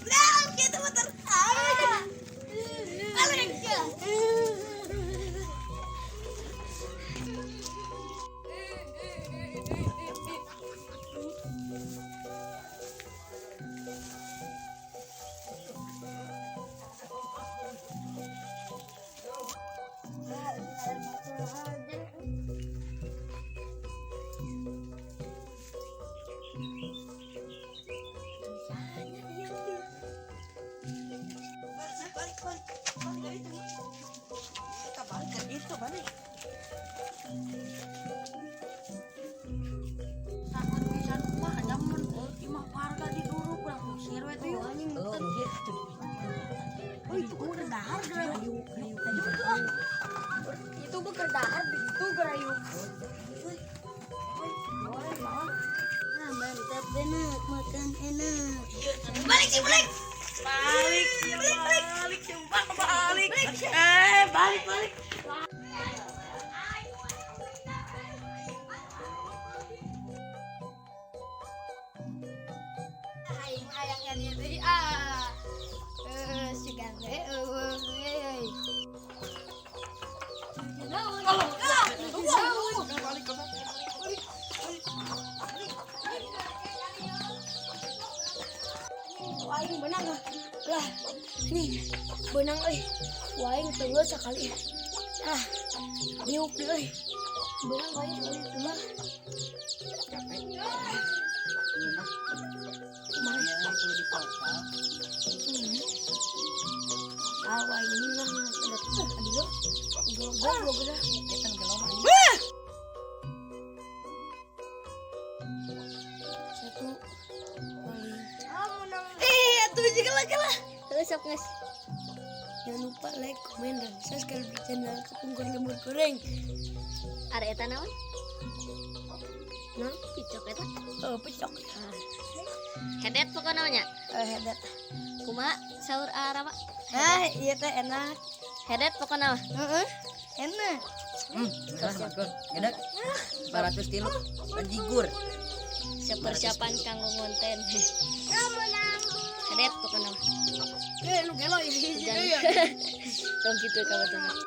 Nah, kita motor. Ah. Balik ya. Balik, balik, balik itu. Kita balik ke itu, balik. Sakit pisan mah nyaman imah warga diduruk urang usir we tuh. Oh, gitu. Oh, itu keur dahar gerayu. Ayo tuh ah. Itu keur dahar begitu gerayu. Nah, mantap enak, makan enak. Balik sih, balik. Balik, balik, balik, sumpah balik. Eh, balik, balik. Aing hayang yang deui ah. Eh, si gande eueuh euy. Naon? Naon? Balik, balik. Aing benang ah. Lah, nih benang euy. Aing teu sakali. Ah, diuk deui euy. Benang aing sekali itu mah. Capek. Kumaha? Ya, kalau di portal. Ah, aing ini lah ada aduh. Goblok goblok dah. Kita gelo mah. Satu kali. Eh, atuh juga lah lah. Terus sok guys. Jangan lupa like, komen, dan subscribe di channel Kapungkur Lembur Goreng. Ada eta naon? Nah, Picok eta. oh, pecok. Hedet pokokna nya. Eh, hedet. Kumaha saur Arama? Ah, iya teh enak. Hedet pokokna mah. Heeh. Enak. Bener Mas. Enak. 400 tilu bajigur. Siap persiapan kanggo ngonten. Hedet pokokna mah. Eh, nu gelo hiji Dan deui ya. tong kitu ka batur.